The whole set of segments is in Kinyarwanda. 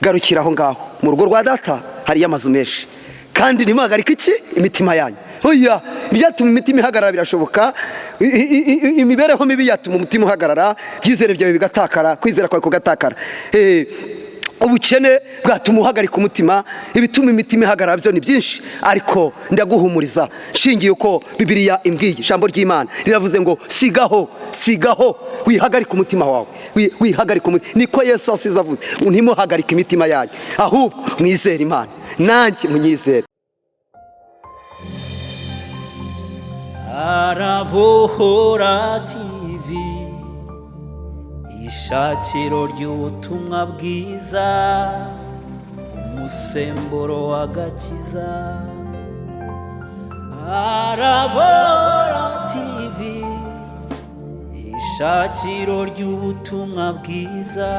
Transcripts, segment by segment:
Garukira aho ngaho. Mu rugo rwa Data hariyo amazu menshi, kandi ntimuhagarike iki? Imitima yanyu. Oya, ibyatuma imitima ihagarara birashoboka. Imibereho mibi yatuma umutima uhagarara, ibyizere byawe bigatakara, kwizera kwawe kugatakara. Ubukene bwatuma uhagarika umutima. Ibituma imitima ihagarara byo ni byinshi, ariko ndaguhumuriza nshingiye uko Bibiliya imbwiye. Ijambo ry'Imana riravuze ngo: "Sigaho, sigaho, wihagarike umutima wawe, wihagarike umutima." Niko Yesu asize avuze: "Ntimuhagarike imitima yanyu, ahubwo mwizere Imana, nanjye munyizere." Arabohora TV, ishakiro ry'ubutumwa bwiza, umusemburo w'agakiza. Arabohora TV, ishakiro ry'ubutumwa bwiza,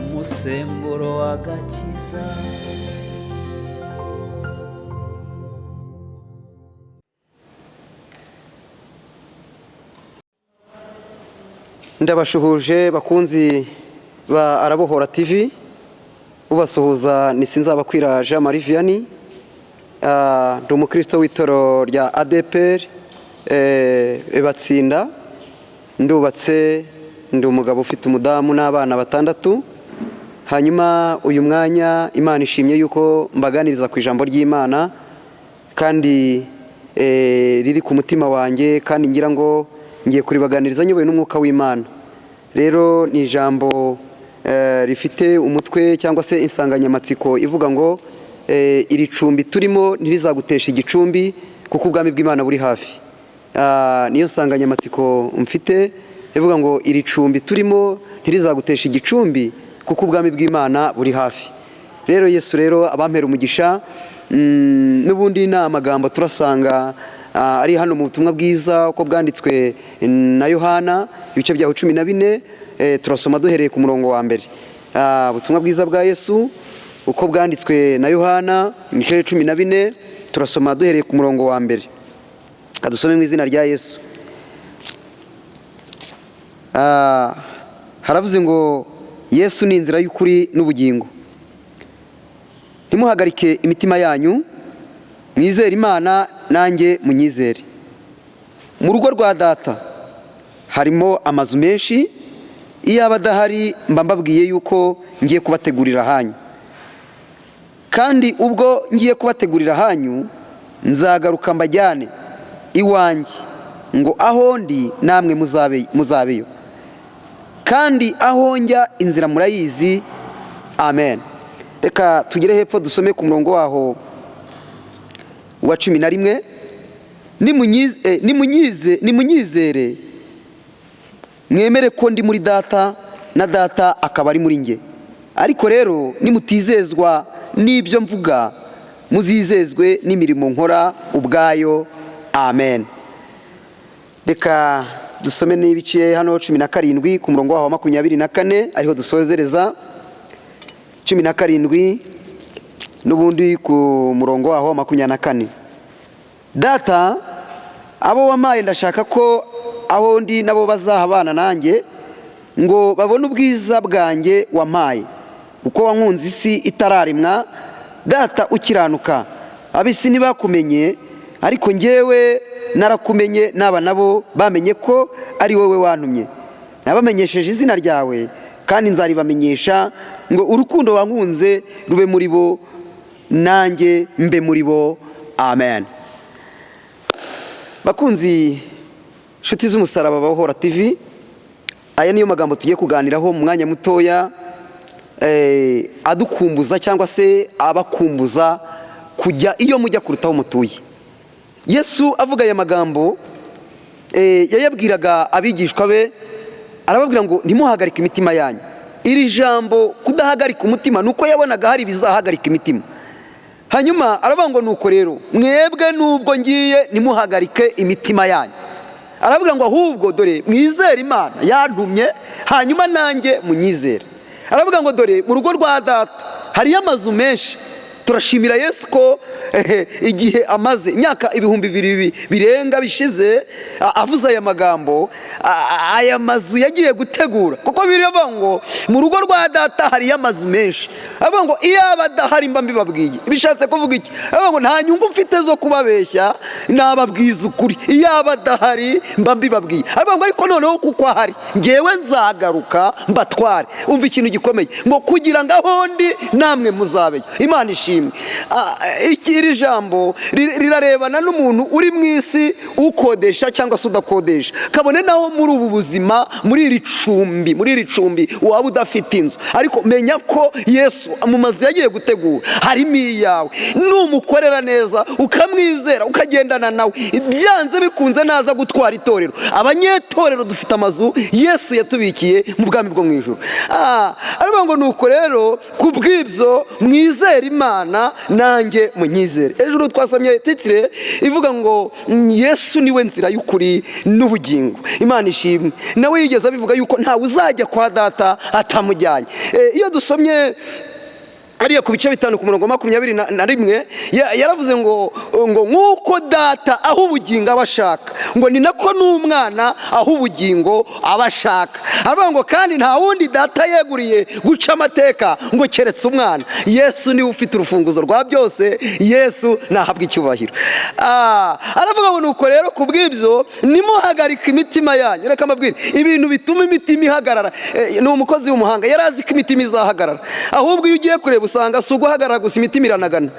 umusemburo w'agakiza. Ndabashuhuje, bakunzi ba Arabohora TV. Ubasuhuza ni Sinzabakwira Jean Marie Vianney. Ndi umukristo w'itorero rya ADEPR Batsinda. Ndubatse, ndi umugabo ufite umudamu n'abana batandatu. Hanyuma uyu mwanya Imana ishimye yuko mbaganiriza ku ijambo ry'Imana, kandi riri ku mutima wanjye, kandi ngira ngo ngiye kuribaganiriza nyobowe n'Umwuka w'Imana. Rero ni ijambo rifite umutwe cyangwa se insanganyamatsiko ivuga ngo: "Iri cumbi turimo ntirizagutesha igicumbi, kuko ubwami bw'Imana buri hafi." Niyo nsanganyamatsiko mfite, ivuga ngo: "Iri cumbi turimo ntirizagutesha igicumbi, kuko ubwami bw'Imana buri hafi." Rero Yesu rero abampera umugisha. N'ubundi ni amagambo turasanga ari hano mu butumwa bwiza uko bwanditswe na Yohana, ibice byaho 14. Turasoma duhereye ku murongo wa mbere. Ubutumwa bwiza bwa Yesu uko bwanditswe na Yohana, ibice 14, turasoma duhereye ku murongo wa mbere. Kadusome mu izina rya Yesu. Haravuze ngo: "Yesu ni inzira y'ukuri n'ubugingo. Ntimuhagarike imitima yanyu, mwizere Imana, nanjye munyizere. Mu rugo rwa Data harimo amazu menshi. Iyo aba adahari, mba mbabwiye yuko ngiye kubategurira ahanyu. Kandi ubwo ngiye kubategurira ahanyu, nzagaruka mbajyane iwanjye, ngo aho ndi namwe muzabeyo. Kandi aho njya inzira murayizi." Amen. Reka tugere hepfo, dusome ku murongo waho wa 11: "Nimunyizere, mwemere ko ndi muri Data na Data akaba ari muri njye. Ariko rero nimutizezwa n'ibyo mvuga, muzizezwe n'imirimo nkora ubwayo." Amen. Reka dusome n'ibice hano 17 ku murongo waho wa 24, ariho dusozereza. 17 n'ubundi ku murongo waho wa 24: "Data, abo wampaye ndashaka ko aho ndi nabo bazahabana nanjye, ngo babone ubwiza bwanjye wampaye, kuko wankunze isi itararemwa. Data ukiranuka, ab'isi ntibakumenye, ariko njyewe narakumenye, n'aba nabo bamenye ko ari wowe wantumye. Nabamenyesheje izina ryawe, kandi nzaribamenyesha, ngo urukundo wankunze rube muri bo, nanjye mbe muri bo." Amen. Bakunzi, inshuti z'umusaraba, Bahora TV, aya niyo magambo tugiye kuganiraho mu mwanya mutoya, adukumbuza cyangwa se abakumbuza kujya iyo mujya kuruta aho mutuye. Yesu avuga aya magambo, yayabwiraga abigishwa be, arababwira ngo: "Ntimuhagarike imitima yanyu." Iri jambo kudahagarika umutima ni uko yabonaga hari ibizahagarika imitima. Hanyuma aravuga ngo: "Nuko rero mwebwe, nubwo ngiye, ntimuhagarike imitima yanyu." Aravuga ngo: "Ahubwo dore mwizere Imana yantumye, hanyuma nanjye munyizere." Aravuga ngo: "Dore mu rugo rwa Data hariyo amazu menshi." Turashimira Yesu ko igihe amaze imyaka 2000 birenga bishize avuze aya magambo, aya mazu yagiye gutegura, kuko biravuga ngo mu rugo rwa data hariyo amazu menshi. Avuga ngo iyo aba adahari mba mbibabwiye. Bishatse kuvuga iki? Avuga ngo nta nyungu mfite zo kubabeshya, nababwiza ukuri, iyo aba adahari mba mbibabwiye. Avuga ngo ariko noneho kuko ahari ngewe nzagaruka mbatware. Umva ikintu gikomeye, ngo kugira ngo aho ndi namwe muzabeyo. Imana ishimwe. Iri jambo rirarebana n'umuntu uri mu isi, ukodesha cyangwa se udakodesha, kabone naho muri ubu buzima, muri iri cumbi waba udafite inzu, ariko menya ko Yesu mu mazu yagiye gutegura harimo iyawe. Numukorera neza, ukamwizera, ukagendana nawe, byanze bikunze naza gutwara itorero. Abanyetorero dufite amazu Yesu yatubikiye mu bwami bwo mu ijuru. Aravuga ngo nuko rero ku bw'ibyo mwizere Imana, nanjye munyizere. Ejo twasomye titre ivuga ngo Yesu niwe nzira y'ukuri n'ubugingo. Imana ishimwe, nawe yigeze abivuga yuko ntawe uzajya kwa data atamujyanye. Iyo dusomye ariya ku bice 5 ku murongo 21, yaravuze ngo nk'uko data aho ubugingo aba ashaka, ngo ni nako n'umwana aho ubugingo aba ashaka. Aravuga ngo kandi nta wundi data yeguriye guca amateka ngo keretse umwana. Yesu niwe ufite urufunguzo rwa byose. Yesu nahabwa icyubahiro. Aravuga ngo nuko rero ku bw'ibyo nimuhagarike imitima yanyu. Reka mbabwire ibintu bituma imitima ihagarara. Ni umukozi w'umuhanga, yari azi ko imitima izahagarara. Ahubwo iyo ugiye kureba usanga si uguhagarara gusa, imitima iranagana.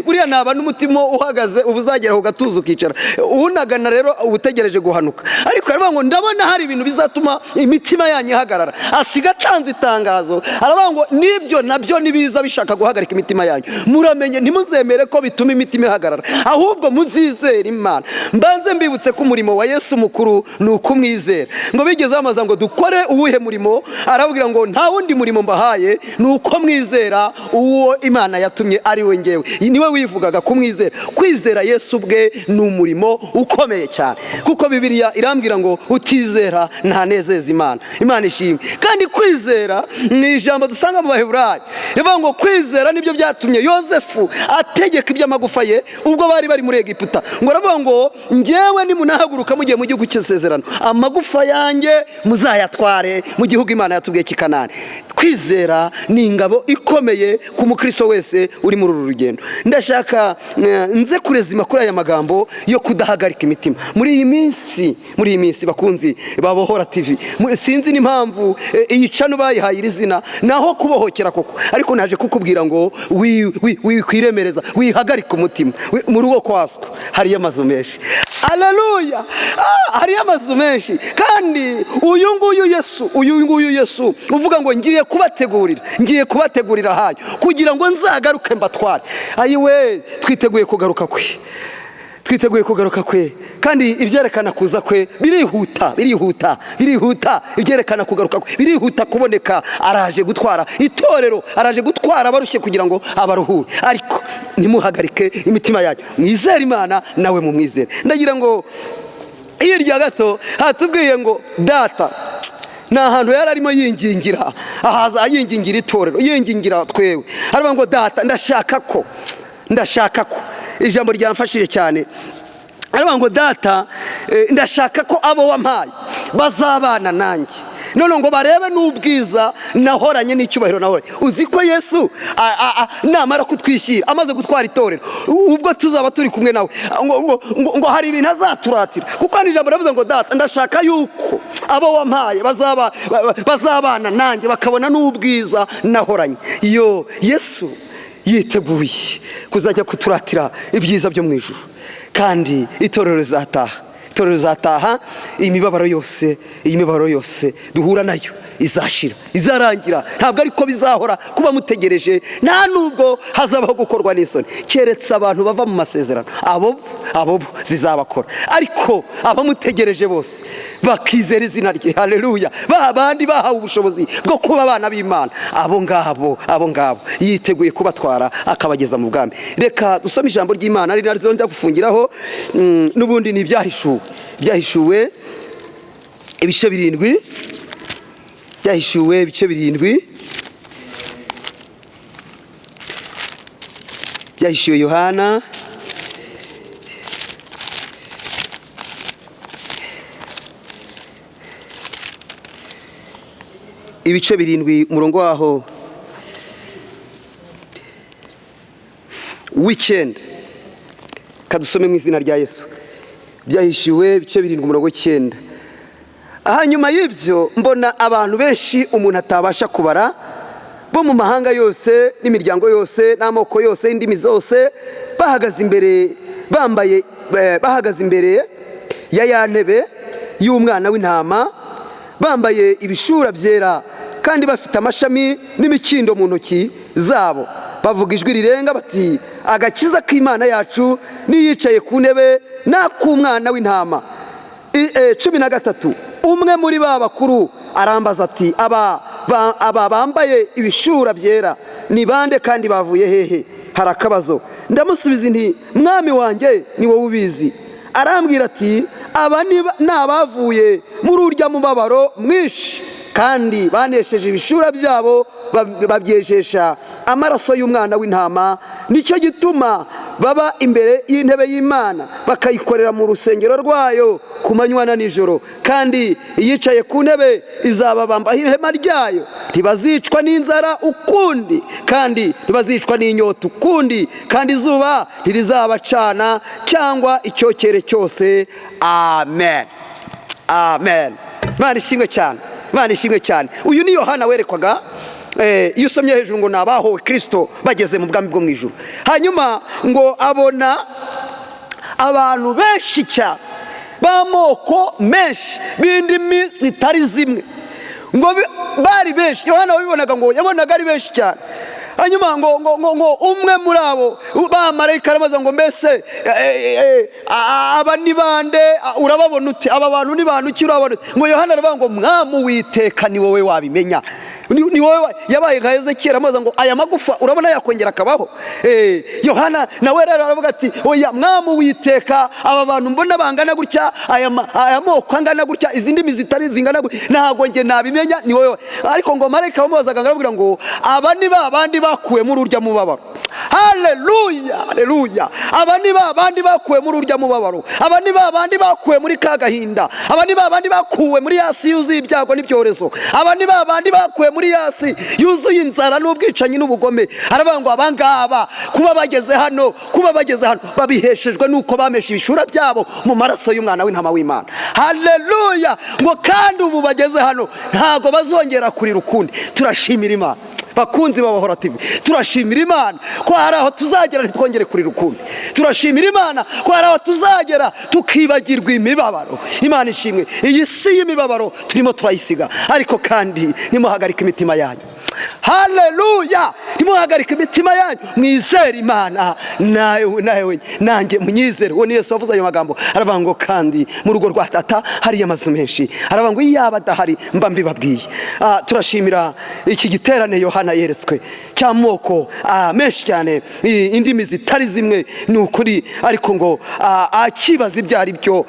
Buriya naba n'umutima uhagaze uba uzagera ku gatuza ukicara. Unagana rero uba utegereje guhanuka. Ariko aravuga ngo ndabona hari ibintu bizatuma imitima yanyu ihagarara. Asiga atanze itangazo, aravuga ngo n'ibyo nabyo nibiza bishaka guhagarika imitima yanyu, muramenye ntimuzemere ko bituma imitima ihagarara, ahubwo muzizere Imana. Mbanze mbibutse ko umurimo wa Yesu mukuru ni ukumwizera. Ngo bigeze bamaza ngo dukore uwuhe murimo? Arababwira ngo nta wundi murimo mbahaye, ni uko mwizera uwo Imana yatumye, ari we ngewe. Niwe wivugaga kumwizera. Kwizera Yesu ubwe ni umurimo ukomeye cyane, kuko Bibiliya irambwira ngo utizera ntanezeza Imana. Imana ishimwe. Kandi kwizera ni ijambo dusanga mu Baheburayo rivuga ngo kwizera nibyo byatumye Yosefu ategeka iby'amagufa ye ubwo bari bari muri Egiputa. Ngo aravuga ngo ngewe nimunahaguruka mugiye mu gihugu cy'isezerano, amagufa yanjye muzayatware mu gihugu Imana yatubwiye cy'i Kanani. Kwizera ni ingabo ikomeye ku mukristo wese uri muri uru rugendo. Ndashaka nze kurezima kuri aya magambo yo kudahagarika imitima muri iyi minsi. Muri iyi minsi, bakunzi babohora TV, sinzi n'impamvu iyi channel bayihaye iri zina, naho kubohokera koko, ariko naje kukubwira ngo wikwiremereza, wihagarika umutima. Mu rugo kwa So hariyo amazu menshi. Aleluya! Hariyo amazu menshi. Kandi uyu nguyu Yesu, uyu nguyu Yesu uvuga ngo ngiye kubategurira, ngiye kubategurira ahanyu kugira ngo nzagaruke mbatware. Ayiwe, twiteguye kugaruka kwe, twiteguye kugaruka kwe. Kandi ibyerekana kuza kwe birihuta, birihuta, birihuta. Ibyerekana kugaruka kwe birihuta kuboneka. Araje gutwara itorero, araje gutwara abarushye kugira ngo abaruhure. Ariko ntimuhagarike imitima yanyu, mwizere Imana, nawe mumwizere. Ndagira ngo hirya gato hatubwiye ngo data ni ahantu yari arimo yingingira, ahaza yingingira itorero, yingingira twewe. Aravuga ngo data ndashaka ko, ndashaka ko, ijambo ryamfashije cyane. Aravuga ngo data, ndashaka ko abo wampaye bazabana nanjye, none ngo barebe n'ubwiza nahoranye n'icyubahiro nahoranye. Uzi ko Yesu namara kutwishyira, amaze gutwara itorero, ubwo tuzaba turi kumwe nawe, ngo hari ibintu azaturatira, kuko hano ijambo riravuze ngo data ndashaka yuko abo wampaye bazabana nanjye, bakabona n'ubwiza nahoranye. Yo, Yesu yiteguye kuzajya kuturatira ibyiza byo mu ijuru, kandi itorero rizataha, itorero rizataha. Imibabaro yose, iyi mibabaro yose duhura nayo izashira, izarangira. Ntabwo ariko bizahora kuba mutegereje, nta nubwo hazabaho gukorwa n'isoni, keretse abantu bava mu masezerano, abo bo zizabakora. Ariko abamutegereje bose bakizera izina rye, haleluya, ba bandi bahawe ubushobozi bwo kuba abana b'Imana, abo ngabo, abo ngabo yiteguye kubatwara akabageza mu bwami. Reka dusome ijambo ry'Imana ari naryo njya gufungiraho. N'ubundi ni Ibyahishuwe, Ibyahishuwe ibice 7, Byahishuwe ibice 7. Byahishuwe Yohana ibice 7 umurongo waho w'icyenda. Kadusome mu izina rya Yesu. Byahishuwe ibice 7 umurongo w'icyenda. Hanyuma y'ibyo mbona abantu benshi umuntu atabasha kubara, bo mu mahanga yose n'imiryango yose n'amoko yose indimi zose, bahagaze imbere bambaye bahagaze imbere ya ntebe y'umwana w'intama, bambaye ibishura byera kandi bafite amashami n'imikindo mu ntoki zabo, bavuga ijwi rirenga bati: agakiza k'Imana yacu niyicaye ku ntebe n'ak'umwana w'intama. 13 umwe muri ba bakuru arambaza ati: aba bambaye ibishura byera ni bande kandi bavuye hehe? Hari akabazo. Ndamusubiza nti: mwami wanjye ni wowe ubizi. Arambwira ati: aba ni abavuye muri urya mubabaro mwinshi, kandi banesheje ibishura byabo babyejesha amaraso y'umwana w'intama. Nicyo gituma baba imbere y'intebe y'Imana, bakayikorera mu rusengero rwayo ku manywa na nijoro, kandi iyicaye ku ntebe izababambaho ihema ryayo. Ntibazicwa n'inzara ukundi, kandi ntibazicwa n'inyota ukundi, kandi izuba ntirizabacana cyangwa icyokere cyose. Amen, amen. Imana ishimwe cyane, Imana ishimwe cyane. Uyu ni Yohana werekwaga. Iyo usomye hejuru ngo nabahowe Kristo bageze mu bwami bwo mu ijuru. Hanyuma ngo abona abantu benshi cyane b'amoko menshi b'indimi zitari zimwe, ngo bari benshi. Yohana wabibonaga ngo yabonaga ari benshi cyane. Hanyuma ngo ngo ngo ngo umwe muri abo bamarayika arabaza ngo: mbese aba ni bande? Urababona ute? Aba bantu ni bantu ki? Urababona? Ngo Yohana aravuga ngo: mwami Uwiteka, ni wowe wabimenya, ni wowe. Yabaye nka Ezekiyeli amaze ngo: aya magufa urabona yakongera akabaho? Yohana nawe rero aravuga ati: oya mwami Uwiteka, aba bantu mbona bangana gutya, aya moko angana gutya, izi ndimi zitari zingana gutya, ntabwo njye nabimenya, ni wowe. Ariko ngo marayika wamubazaga arababwira ngo: aba ni ba bandi bakuwe muri urya mubabaro. Haleluya, haleluya. Aba ni ba bandi bakuwe muri urya mubabaro, aba ni ba bandi bakuwe muri ka gahinda, aba ni ba bandi bakuwe muri yasi yuzuye ibyago n'ibyorezo, aba ni ba bandi bakuwe muri yasi yuzuye inzara n'ubwicanyi n'ubugome. Aravuga ngo abangaba kuba bageze hano, kuba bageze hano babiheshejwe nuko bameshe ibishura byabo mu maraso y'umwana w'intama w'Imana. Haleluya. Ngo kandi ubu bageze hano ntago bazongera kurira ukundi. Turashimira Imana, bakunzi b'Abahora TV, turashimira Imana ko hari aho tuzagera ntitwongere kurira ukundi. Turashimira Imana ko hari aho tuzagera tukibagirwa imibabaro. Imana ishimwe, iyi si y'imibabaro turimo turayisiga, ariko kandi nimuhagarike imitima yanyu. Haleluya, nimuhagarike imitima yanyu, mwizere Imana, nawe nanjye munyizere. Uwo ni Yesu wavuze ayo magambo. Aravuga ngo kandi mu rugo rwa Tata hari amazu menshi. Aravuga ngo iyaba adahari mba mbibabwiye. Turashimira iki giterane Yohana yeretswe cy'amoko menshi cyane, indimi zitari zimwe, ni ukuri. Ariko ngo akibaza ibyo ari byo,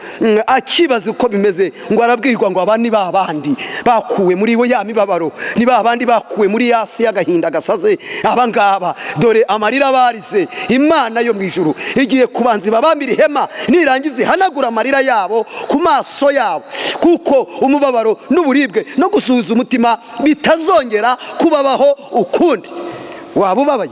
akibaza uko bimeze, ngo arabwirwa ngo aba ni ba bandi bakuwe muri we ya mibabaro, ni ba bandi bakuwe muri yasi y'agahinda gasaze. Aba ngaba dore amarira barize, Imana yo mu ijuru igiye kubanza ibabambira ihema, nirangiza ihanagura amarira yabo ku maso yabo, kuko umubabaro n'uburibwe no gusuhuza umutima bitazongera kubabaho ukundi. Waba ubabaye,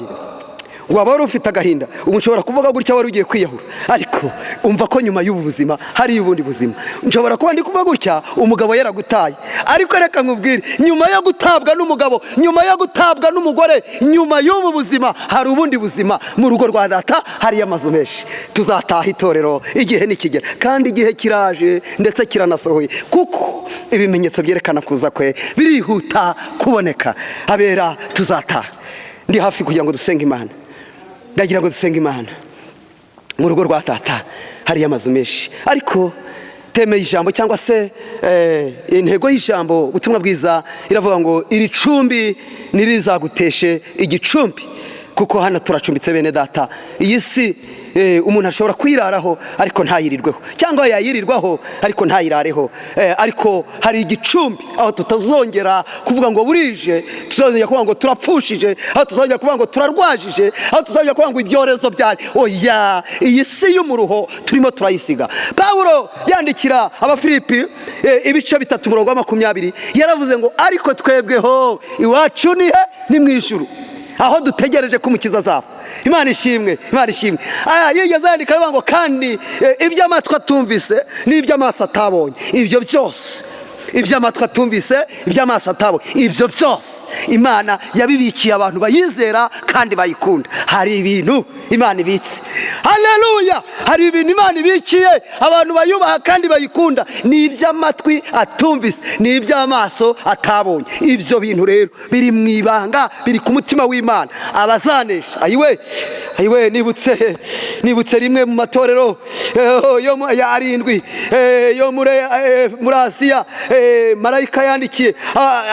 waba wari ufite agahinda, ubu nshobora kuvuga gutya wari ugiye kwiyahura, ariko umva ko nyuma y'ubu buzima hari ubundi buzima. Nshobora kuba ndi kuvuga gutya umugabo yaragutaye, ariko reka nkubwire, nyuma yo gutabwa n'umugabo, nyuma yo gutabwa n'umugore, nyuma y'ubu buzima hari ubundi buzima. Mu rugo rwa Data hari amazu menshi. Tuzataha itorero igihe nikigera, kandi igihe kiraje ndetse kiranasohoye, kuko ibimenyetso byerekana kuza kwe birihuta kuboneka. Abera tuzataha. Ndi hafi kugira ngo dusenge Imana. Ndagira ngo dusenge Imana. Mu rugo rwa Tata hari amazu menshi, ariko temeye ijambo cyangwa se intego y'ijambo ubutumwa bwiza iravuga ngo iri cumbi ntirizaguteshe igicumbi. Kuko hano turacumbitse, bene data. Iyi si umuntu ashobora kuyiraraho ariko ntayirirweho, cyangwa yayirirwaho ariko ntayirareho. Ariko hari igicumbi aho tutazongera kuvuga ngo burije, tuzongera kuvuga ngo turapfushije, aho tuzongera kuvuga ngo turarwajije, aho tuzongera kuvuga ngo ibyorezo byari. Oya, iyi si y'umuruho turimo turayisiga. Pawulo yandikira Abafilipi ibice 3, umurongo wa 20, yaravuze ngo: "Ariko twebweho iwacu ni he? Ni mu ijuru, aho dutegereje ko Umukiza azava." Imana ishimwe, Imana ishimwe. Aya yigeze yandika avuga ngo: "Kandi iby'amatwi atumvise n'iby'amaso atabonye, ibyo byose, iby'amatwi atumvise, iby'amaso atabonye, ibyo byose Imana yabibikiye abantu bayizera kandi bayikunda." Hari ibintu Imana ibitse, haleluya! Hari ibintu Imana ibikiye abantu bayubaha kandi bayikunda. Ni iby'amatwi atumvise, ni iby'amaso atabonye. Ibyo bintu rero biri mu ibanga, biri ku mutima w'Imana abazanesha. Ayiwe, ayiwe! Nibutse rimwe mu matorero yo ya arindwi yo muri Asiya marayika yandikiye.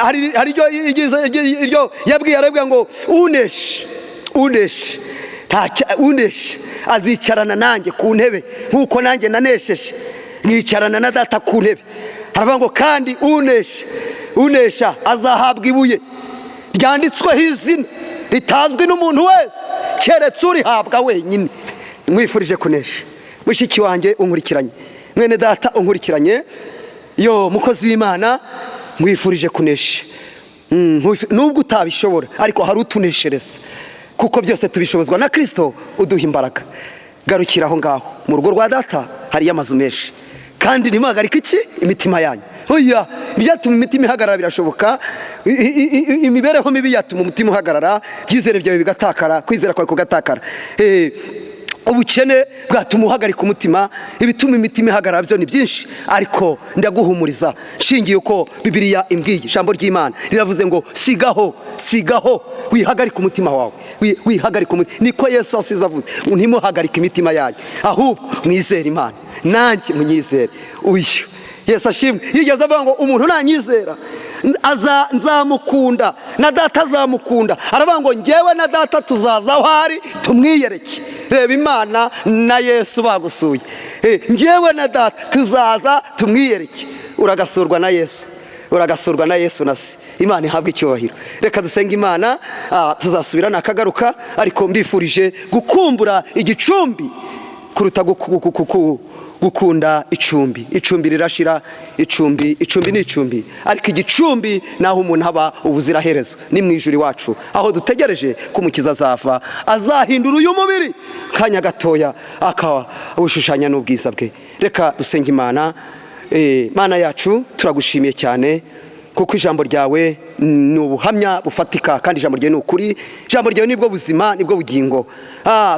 Hari iryo yabwiye, arabwira ngo: "Uneshe, uneshe, uneshe azicarana nanjye ku ntebe nk'uko nanjye nanesheje nkicarana na Data ku ntebe." Haravuga ngo: "Kandi unesha, unesha azahabwa ibuye ryanditsweho izina ritazwi n'umuntu wese keretse urihabwa wenyine." Mwifurije kunesha, mushiki wanjye unkurikiranye, mwene data unkurikiranye, yo mukozi w'Imana, mwifurije kunesha. Nubwo utabishobora, ariko hari utuneshereza, kuko byose tubishobozwa na Kirisito uduha imbaraga. Garukira aho ngaho. Mu rugo rwa Data hariyo amazu menshi. Kandi ntimuhagarike iki? Imitima yanyu. Oya, ibyatuma imitima ihagarara birashoboka. Imibereho mibi yatuma umutima uhagarara, ibyizere byawe bigatakara, kwizera kwawe kugatakara. Ubukene bwatuma uhagarika umutima. Ibituma imitima ihagarara byo ni byinshi, ariko ndaguhumuriza nshingiye uko Bibiliya imbwiye. Ijambo ry'Imana riravuze ngo: "Sigaho, sigaho, wihagarike umutima wawe, wihagarike umutima." Niko Yesu asize avuze: "Ntimuhagarike imitima yanyu, ahubwo mwizere Imana, nanjye munyizere." Uyu Yesu ashimwe. Yigeze avuga ngo: "Umuntu nanyizera nzamukunda, na Data azamukunda." Aravuga ngo: "Ngewe na Data tuzaza aho ari tumwiyereke." Reba Imana na Yesu bagusuye. "Ngewe na Data tuzaza tumwiyereke." Uragasurwa na Yesu, uragasurwa na Yesu na Se. Imana ihabwe icyubahiro. Reka dusenge Imana. Tuzasubira nakagaruka, ariko mbifurije gukumbura igicumbi kuruta gukunda icumbi. Icumbi rirashira, icumbi, icumbi ni icumbi, ariko igicumbi ni aho umuntu aba ubuziraherezo, ni mu ijuru iwacu, aho dutegereje ko Umukiza azava, azahindura uyu mubiri kanya gatoya, akawushushanya n'ubwiza bwe. Reka dusenge Imana. Mana yacu, turagushimiye cyane kuko ijambo ryawe ni ubuhamya bufatika, kandi ijambo ryawe ni ukuri. Ijambo ryawe nibwo buzima, nibwo bugingo.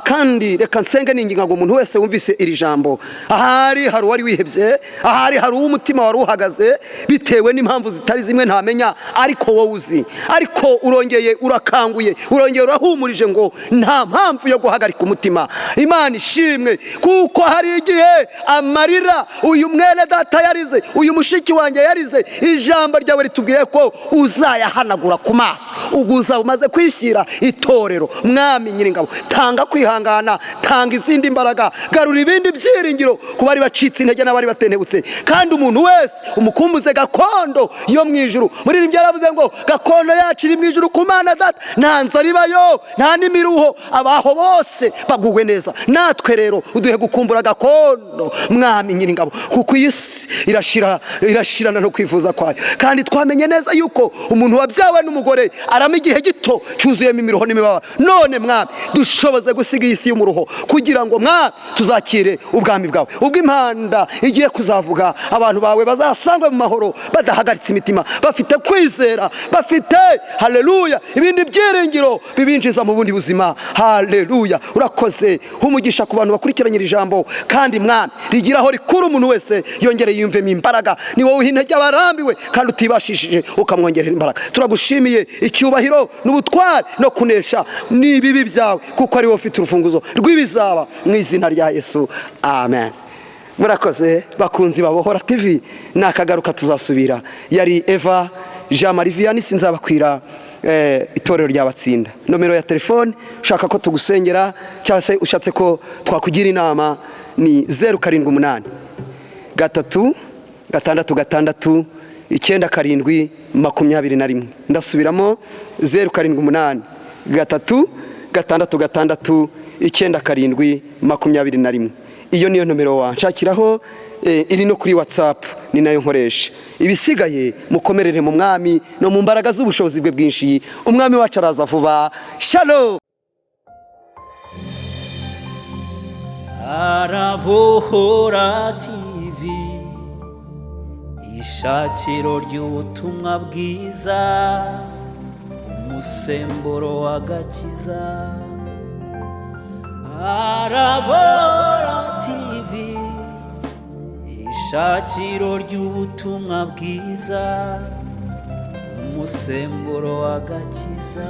Kandi reka nsenge ninginga ngo umuntu wese wumvise iri jambo, ahari hari uwari wihebye, ahari hari uw'umutima wari uhagaze bitewe n'impamvu zitari zimwe ntamenya, ariko wowe uzi, ariko urongeye urakanguye, urongeye urahumurije ngo nta mpamvu yo guhagarika umutima. Imana ishimwe, kuko hari igihe amarira uyu mwene data yarize, uyu mushiki wanjye yarize, ijambo ryawe ritubwiye ko uzayahanagura ku maso, ubwo uzaba umaze kwishyira itorero. Mwami Nyiringabo, tanga kwihangana, tanga izindi mbaraga, garura ibindi byiringiro ku bari bacitse intege n'abari batentebutse, kandi umuntu wese umukumbuze gakondo yo mu ijuru. Muri ibi yaravuze ngo: "Gakondo yacu iri mu ijuru ku Mana Data, nta nzara ibayo, nta n'imiruho, abaho bose baguwe neza." Natwe rero uduhe gukumbura gakondo, Mwami Nyiringabo, kuko iyi si irashira, irashirana no kwifuza kwayo. Kandi twamenye neza yuko umuntu wabyawe n'umugore arama igihe gito cyuzuyemo imiruho n'imibabaro. None Mwami, dushoboze gusiga iyi si y'umuruho kugira ngo, Mwami, tuzakire ubwami bwawe ubwo impanda igiye kuzavuga. Abantu bawe bazasangwe mu mahoro, badahagaritse imitima, bafite kwizera, bafite, haleluya, ibindi byiringiro bibinjiza mu bundi buzima. Haleluya! Urakoze. Umugisha ku bantu bakurikiranye iri jambo, kandi Mwami, rigira aho rikura umuntu wese, yongere yiyumvemo imbaraga. Ni wowe uha intege abarambiwe, kandi utibashishije ukamwongerera imbaraga. Turagushimiye. Icyubahiro n'ubutwari no kunesha ni ibibi byawe, kuko ari wowe ufite urufunguzo rw'ibizaba. Mu izina rya Yesu, amen. Murakoze, bakunzi ba Bohora TV, nakagaruka tuzasubira. Yari Eva Jean Marie Vianney Sinzabakwira. itorero ryabatsinda. Nomero ya telefone, ushaka ko tugusengera cyangwa se ushatse ko twakugira inama, ni 078 3 6 6 9 7 21. Ndasubiramo: 078 3 6 6 9 7 21. Iyo niyo nomero wanshakiraho, iri no kuri WhatsApp, ni nayo nkoresha. Ibisigaye, mukomerere mu Mwami no mu mbaraga z'ubushobozi bwe bwinshi. Umwami wacu araza vuba. Shalom. Arabohora TV, ishakiro ry'ubutumwa bwiza, umusemburo w'agakiza. Arabora TV, ishakiro ry'ubutumwa bwiza, umusemburo w'agakiza.